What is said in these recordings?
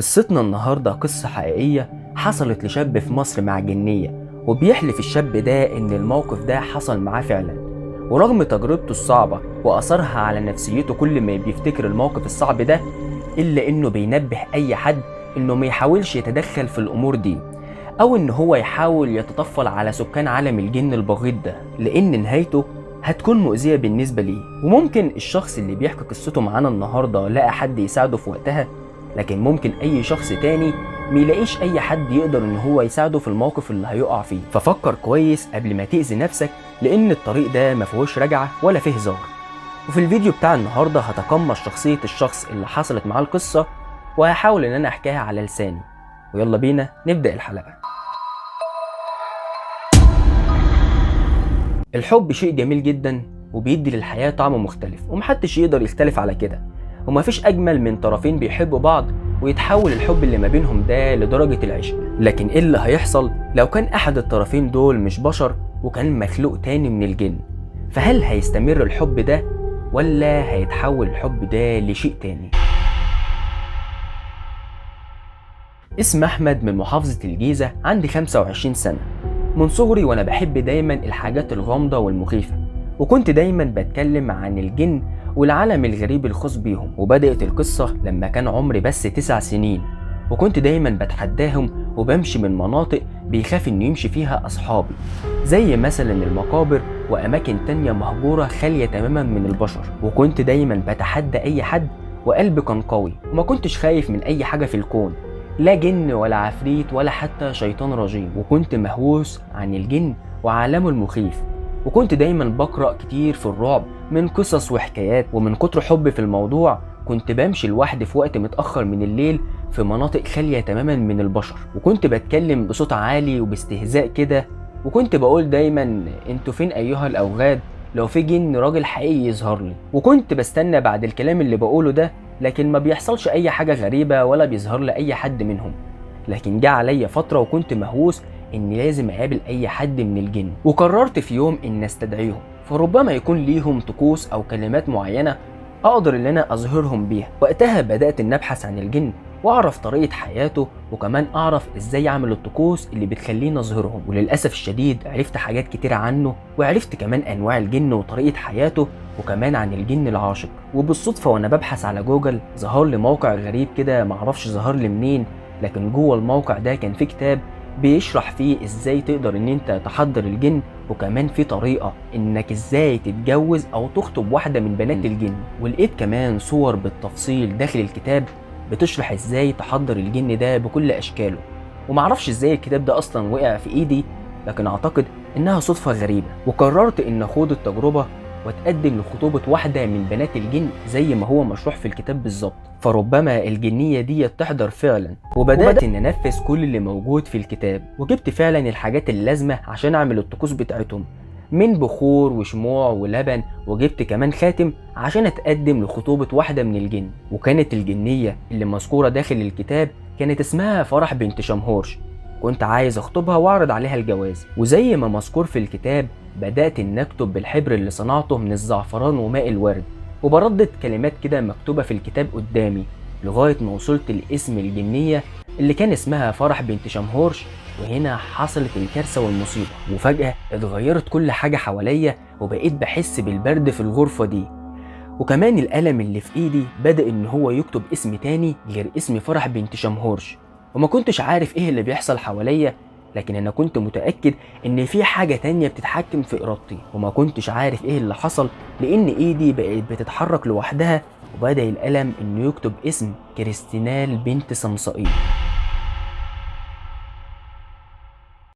قصتنا النهاردة قصة حقيقية حصلت لشاب في مصر مع جنية، وبيحلف الشاب ده إن الموقف ده حصل معاه فعلا، ورغم تجربته الصعبة وأثرها على نفسيته كل ما بيفتكر الموقف الصعب ده، إلا إنه بينبه أي حد إنه ما يحاولش يتدخل في الأمور دي، أو إن هو يحاول يتطفل على سكان عالم الجن البغيض ده، لأن نهايته هتكون مؤذية بالنسبة ليه. وممكن الشخص اللي بيحكي قصته معانا النهاردة لقى حد يساعده في وقتها، لكن ممكن أي شخص تاني ميلاقيش أي حد يقدر إن هو يساعده في الموقف اللي هيقع فيه. ففكر كويس قبل ما تأذي نفسك، لأن الطريق ده مفيهوش رجعة ولا فيه هزار. وفي الفيديو بتاع النهاردة هتقمص شخصية الشخص اللي حصلت معاه القصة، وهحاول إن أنا أحكيها على لساني. ويلا بينا نبدأ الحلقة. الحب شيء جميل جدا وبيدي للحياة طعم مختلف، ومحدش يقدر يختلف على كده، ومفيش أجمل من طرفين بيحبوا بعض ويتحول الحب اللي ما بينهم ده لدرجة العشق. لكن إيه اللي هيحصل لو كان أحد الطرفين دول مش بشر وكان مخلوق تاني من الجن؟ فهل هيستمر الحب ده ولا هيتحول الحب ده لشيء تاني؟ اسم أحمد من محافظة الجيزة، عندي 25 سنة. من صغري وأنا بحب دايما الحاجات الغامضة والمخيفة، وكنت دايما بتكلم عن الجن والعالم الغريب الخاص بيهم. وبدأت القصة لما كان عمري بس 9 سنين، وكنت دايما بتحداهم وبمشي من مناطق بيخاف إنه يمشي فيها أصحابي، زي مثلا المقابر وأماكن تانية مهجورة خالية تماما من البشر. وكنت دايما بتحدى أي حد، وقلبي كان قوي وما كنتش خايف من أي حاجة في الكون، لا جن ولا عفريت ولا حتى شيطان رجيم. وكنت مهووس عن الجن وعالمه المخيف، وكنت دايما بقرأ كتير في الرعب من قصص وحكايات. ومن كتر حبي في الموضوع كنت بمشي لوحدي في وقت متأخر من الليل في مناطق خالية تماما من البشر، وكنت بتكلم بصوت عالي وباستهزاء كده، وكنت بقول دايما انتوا فين أيها الأوغاد، لو في جن راجل حقيقي يظهر لي. وكنت بستنى بعد الكلام اللي بقوله ده، لكن ما بيحصلش أي حاجة غريبة ولا بيظهر لي أي حد منهم. لكن جه عليا فترة وكنت مهووس إني لازم أقابل أي حد من الجن، وقررت في يوم إن أستدعيهم، فربما يكون ليهم طقوس أو كلمات معينة أقدر إن أنا أظهرهم بيها. وقتها بدأت إن أبحث عن الجن وأعرف طريقة حياته، وكمان أعرف إزاي أعمل الطقوس اللي بتخليني أظهرهم. وللأسف الشديد عرفت حاجات كتير عنه، وعرفت كمان أنواع الجن وطريقة حياته، وكمان عن الجن العاشق. وبالصدفة وأنا ببحث على جوجل ظهر لي موقع غريب كده، معرفش ظهر لي منين، لكن جوه الموقع ده كان في كتاب بيشرح فيه ازاي تقدر ان انت تحضر الجن، وكمان في طريقة انك ازاي تتجوز او تخطب واحدة من بنات الجن. ولقيت كمان صور بالتفصيل داخل الكتاب بتشرح ازاي تحضر الجن ده بكل اشكاله. ومعرفش ازاي الكتاب ده اصلا وقع في ايدي، لكن اعتقد انها صدفة غريبة. وقررت ان اخوض التجربة واتقدم لخطوبة واحدة من بنات الجن زي ما هو مشروح في الكتاب بالظبط، فربما الجنية دي تحضر فعلا. وبدأت ان انفذ كل اللي موجود في الكتاب، وجبت فعلا الحاجات اللازمة عشان اعمل الطقوس بتاعتهم، من بخور وشموع ولبن، وجبت كمان خاتم عشان اتقدم لخطوبة واحدة من الجن. وكانت الجنية اللي مذكورة داخل الكتاب كانت اسمها فرح بنت شمهورش، كنت عايز اخطبها واعرض عليها الجواز. وزي ما مذكور في الكتاب بدأت ان اكتب بالحبر اللي صنعته من الزعفران وماء الورد، وبردد كلمات كده مكتوبة في الكتاب قدامي، لغاية ما وصلت لاسم الجنية اللي كان اسمها فرح بنت شمهورش. وهنا حصلت الكارثة والمصيبة، وفجأة اتغيرت كل حاجة حواليا، وبقيت بحس بالبرد في الغرفة دي، وكمان القلم اللي في ايدي بدأ ان هو يكتب اسم تاني غير اسم فرح بنت شمهورش. وما كنتش عارف ايه اللي بيحصل حواليا، لكن انا كنت متأكد ان في حاجة تانية بتتحكم في ارادتي. وما كنتش عارف ايه اللي حصل، لان ايدي بقت بتتحرك لوحدها، وبدأ القلم انه يكتب اسم كريستينال بنت صمصائيل.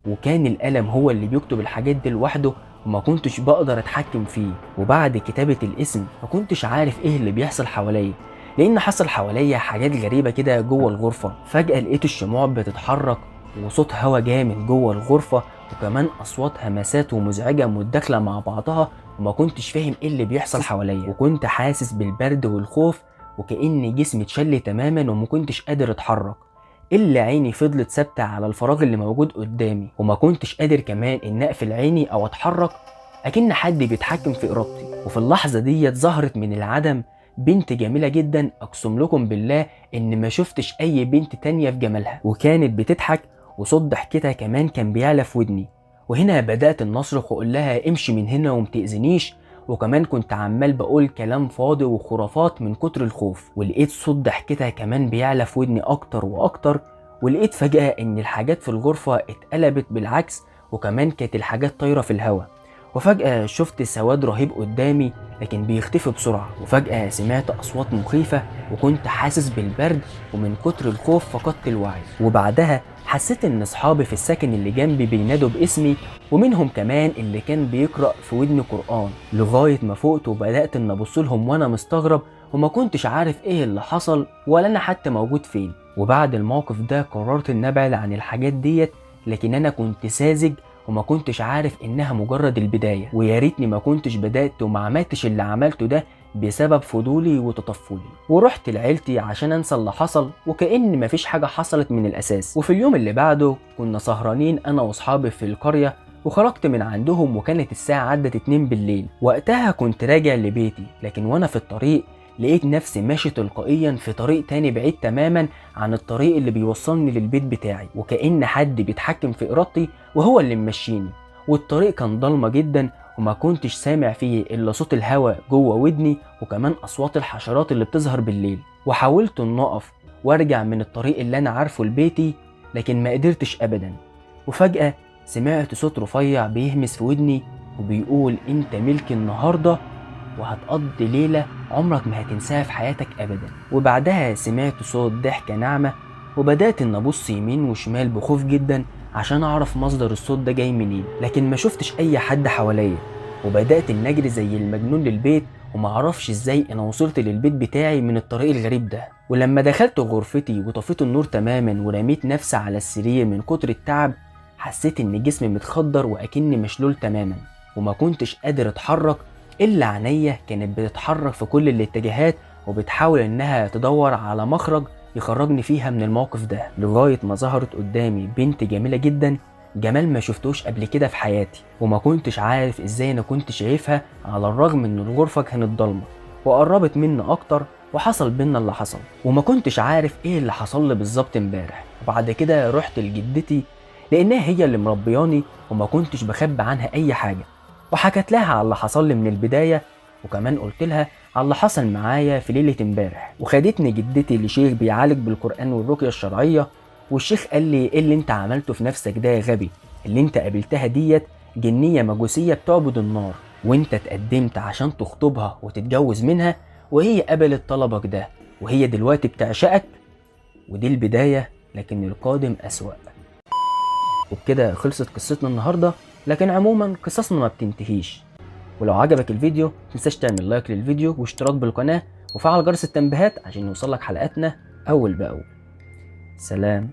وكان القلم هو اللي بيكتب الحاجات دي لوحده، وما كنتش بقدر اتحكم فيه. وبعد كتابة الاسم ما كنتش عارف ايه اللي بيحصل حواليا، لان حصل حواليا حاجات غريبة كده جوه الغرفة. فجأة لقيت الشموع بتتحرك، وصوت هوا جامد جوه الغرفة، وكمان أصوات همسات ومزعجة متداخلة مع بعضها، وما كنتش فاهم ايه اللي بيحصل حواليا. وكنت حاسس بالبرد والخوف، وكأن جسمي اتشل تماما وما كنتش قادر اتحرك، إلا عيني فضلت ثابتة على الفراغ اللي موجود قدامي، وما كنتش قادر كمان إن أقفل عيني أو أتحرك، أكن حد بيتحكم في إرادتي. وفي اللحظة ديت ظهرت من العدم بنت جميلة جدا، أقسم لكم بالله إن ما شفتش أي بنت تانية في جمالها، وكانت بتضحك وصوت ضحكتها كمان كان بيعلى في ودني. وهنا بدأت إن أصرخ وأقول لها امشي من هنا ومتأذنيش، وكمان كنت عمال بقول كلام فاضي وخرافات من كتر الخوف. ولقيت صوت ضحكتها كمان بيعلى في ودني أكتر وأكتر، ولقيت فجأة إن الحاجات في الغرفة اتقلبت بالعكس، وكمان كانت الحاجات طايرة في الهواء. وفجأة شفت سواد رهيب قدامي لكن بيختفي بسرعة، وفجأة سمعت أصوات مخيفة وكنت حاسس بالبرد، ومن كتر الخوف فقدت الوعي. وبعدها حسيت إن أصحابي في السكن اللي جنبي بينادوا باسمي، ومنهم كمان اللي كان بيقرأ في ودني قرآن، لغاية ما فقت وبدأت إن أبص لهم وأنا مستغرب وما كنتش عارف إيه اللي حصل ولا أنا حتى موجود فين. وبعد الموقف ده قررت إن أبعد عن الحاجات ديت، لكن أنا كنت ساذج وما كنتش عارف إنها مجرد البداية، ويا ريتني ما كنتش بدأت وما عملتش اللي عملته ده بسبب فضولي وتطفلي. ورحت لعيلتي عشان انسى اللي حصل وكأن مفيش حاجة حصلت من الأساس. وفي اليوم اللي بعده كنا سهرانين أنا وأصحابي في القرية، وخرجت من عندهم وكانت الساعة عدت 2 بالليل. وقتها كنت راجع لبيتي، لكن وأنا في الطريق لقيت نفسي ماشي تلقائيا في طريق تاني بعيد تماما عن الطريق اللي بيوصلني للبيت بتاعي، وكأن حد بيتحكم في إرادتي وهو اللي ممشيني. والطريق كان ضلمة جدا وما كنتش سامع فيه إلا صوت الهواء جوه ودني وكمان أصوات الحشرات اللي بتظهر بالليل. وحاولت إن أقف وأرجع من الطريق اللي أنا عارفه لبيتي، لكن ما قدرتش أبدا. وفجأة سمعت صوت رفيع بيهمس في ودني وبيقول أنت ملك النهاردة وهتقضي ليلة عمرك ما هتنساها في حياتك أبدا. وبعدها سمعت صوت ضحكة ناعمة، وبدأت إن أبص يمين وشمال بخوف جدا عشان أعرف مصدر الصوت ده جاي منين، لكن ما شفتش أي حد حواليا. وبدأت إن أجري زي المجنون للبيت، وما أعرفش إزاي أنا وصلت للبيت بتاعي من الطريق الغريب ده. ولما دخلت غرفتي وطفيت النور تماما ورميت نفسي على السرير من كتر التعب، حسيت إن جسمي متخدر وأكني مشلول تماما، وما كنتش قادر أتحرك إلا عينيا كانت بتتحرك في كل الاتجاهات وبتحاول إنها تدور على مخرج يخرجني فيها من الموقف ده، لغاية ما ظهرت قدامي بنت جميلة جدا، جمال ما شفتوش قبل كده في حياتي، وما كنتش عارف إزاي أنا كنت شايفها على الرغم إن الغرفة كانت ضلمة. وقربت مني أكتر وحصل بينا اللي حصل، وما كنتش عارف إيه اللي حصل لي بالظبط امبارح. وبعد كده رحت لجدتي لأنها هي اللي مربياني وما كنتش بخبي عنها أي حاجة، وحكت لها على اللي حصل لي من البداية، وكمان قلت لها على اللي حصل معايا في ليلة امبارح. وخدتني جدتي لشيخ بيعالج بالقرآن والرقية الشرعية، والشيخ قال لي ايه اللي انت عملته في نفسك ده يا غبي؟ اللي انت قابلتها ديت جنية مجوسية بتعبد النار، وانت اتقدمت عشان تخطبها وتتجوز منها، وهي قبلت طلبك ده، وهي دلوقتي بتعشقك، ودي البداية لكن القادم أسوأ. وبكده خلصت قصتنا النهاردة، لكن عموما قصصنا ما بتنتهيش. ولو عجبك الفيديو متنساش تعمل لايك للفيديو واشتراك بالقناة وفعل جرس التنبيهات عشان يوصلك حلقاتنا أول بأول. سلام.